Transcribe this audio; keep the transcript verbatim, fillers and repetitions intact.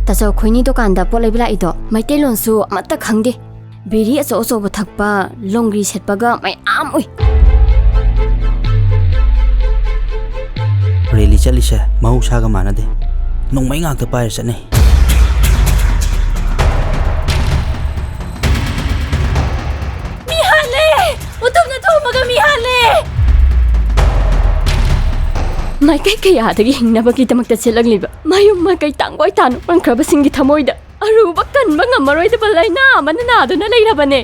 ꯇꯥꯆꯧ, ꯑꯩꯈꯣꯏꯅꯤ ꯗꯨꯀꯥꯟꯗ ꯄꯣꯠ ꯂꯩꯕ ꯂꯥꯛꯏꯗꯣ ꯃꯩꯇꯩꯂꯣꯟꯁꯨ ꯑꯃꯠꯇ ꯈꯪꯗꯦ꯫ ꯕꯤꯔꯤ ꯑꯆꯧ ꯑꯆꯧꯕ ꯊꯛꯄ, ꯂꯣꯡꯒ꯭ꯔꯤ ꯁꯦꯠꯄꯒ ꯃꯌꯥꯝ ꯎꯏ꯫ ꯔꯦꯂꯤ ꯆꯠꯂꯤꯁꯦ ꯃꯍꯧꯁꯥꯒ ꯃꯥꯟꯅꯗꯦ꯫ ꯅꯣꯡꯃꯩ ꯉꯥꯛꯇ ꯄꯥꯏꯔ ꯆꯠꯅꯩ꯫ ꯃꯤ ꯍꯥꯠꯂꯦ! ꯎꯇꯨꯞꯅ ꯊꯣꯝꯃꯒ ꯃꯤ ꯍꯥꯠꯂꯦ! ꯃꯥꯏꯀꯩ ꯀꯌꯥꯗꯒꯤ ꯍꯤꯡꯅꯕꯒꯤꯗꯃꯛꯇ ꯆꯦꯜꯂꯛꯂꯤꯕ ꯃꯌꯨꯝ ꯃꯀꯩ ꯇꯥꯡꯒꯣꯏ ꯇꯥꯅ ꯑꯣꯟꯈ꯭ꯔꯕꯁꯤꯡꯒꯤ ꯊꯃꯣꯏꯗ ꯑꯔꯨꯕ ꯀꯟꯕ ꯉꯝꯃꯔꯣꯏꯗꯕ ꯂꯥꯏꯅꯥ ꯑꯃꯅ ꯅꯥꯗꯨꯅ ꯂꯩꯔꯕꯅꯦ꯫